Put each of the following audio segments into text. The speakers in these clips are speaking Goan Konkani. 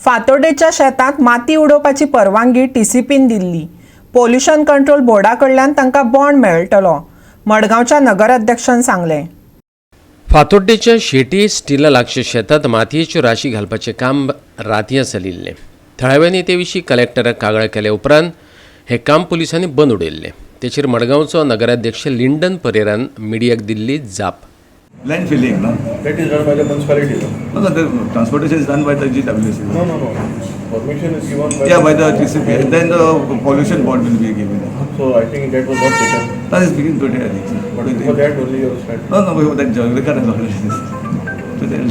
फातोर्डेच्या शेतांत माती उडोवपाची परवानगी टीसीपीन दिल्ली. पोल्युशन कंट्रोल बोर्डा कडल्यान तांकां बॉन्ड मेळटलो, मडगांवच्या नगराध्यक्षान सांगलें. फातोड्डेच्या शेटी स्टिला लागच्या शेतांत मातयेच्यो राशी घालपाचें काम रातयां चलिल्लें. थळाव्यांनी ते विशीं कलेक्टराक कागाळ केल्या उपरांत हें काम पुलिसांनी बंद उडयल्लें. तेचेर मडगांवचो नगराध्यक्ष लिंडन परेरान मिडियाक दिल्ली जाप. Land filling, no? That is done by the municipality, no? No, the transportation is done by the GWC. No. Permission is given by. Yeah, by the TCP. And then the pollution board will be given. So I think that was not taken. That is begin today, I think. But before that only you have started. No, before that, Jalgaon has already. Today.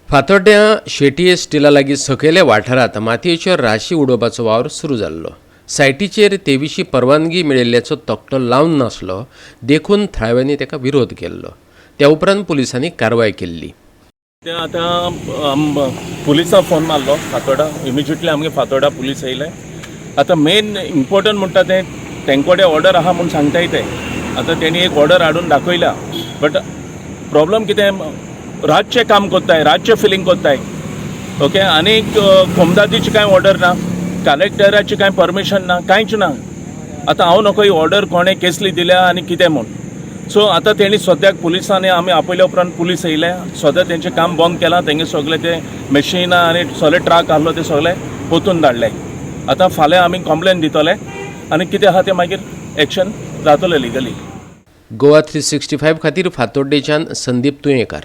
फातोड्ड्यां शेटी स्टिला लागीं सकयल्या वाठारांत मातयेच्यो राशी उडोवपाचो वावर सुरू जाल्लो. सायटीचेर ते विशीं परवानगी मेळिल्ल्याचो तकटो लावन नासलो, देखून थळाव्यांनी ताका विरोध केल्लो. त्या उपरांत पुलिसांनी कारवाय केल्ली. ते आतां पुलिसां फोन मारलो फातोडा. इमिजिएटली आमगे फातोडा पुलीस येयले. आतां मेन इम्पोर्टंट म्हणटा तें तेंकोडे ऑर्डर आहा म्हूण सांगताय ते. आतां तेणी एक ऑर्डर हाडून दाखयल्या, बट प्रॉब्लम कितें, रातचें काम कोत्ताय, रातचें फिलींग कोत्ताय, ओके. आनीक कोमदादीची कांय ऑर्डर ना, कलेक्टराची कांय परमिशन ना, कांयच ना. आतां हांव नको ही ऑर्डर कोणें केसली दिल्या आनी कितें म्हूण. सो आतां तेणी सद्याक पुलिसांनी आमी आपयल्या उपरांत पुलीस येयले. सद्या तेंचें काम बंद केलां. तेंगे सगळे ते मशिनां आनी सगळे ट्रक आहलो, ते सगळे पोतून धाडले. आतां फाल्यां आमी कंप्लेन दितले आनी कितें आहा तें मागीर एक्शन जातलें लिगली. गोवा 365 खातीर फातोड्डेच्यान संदीप तुयेंकार.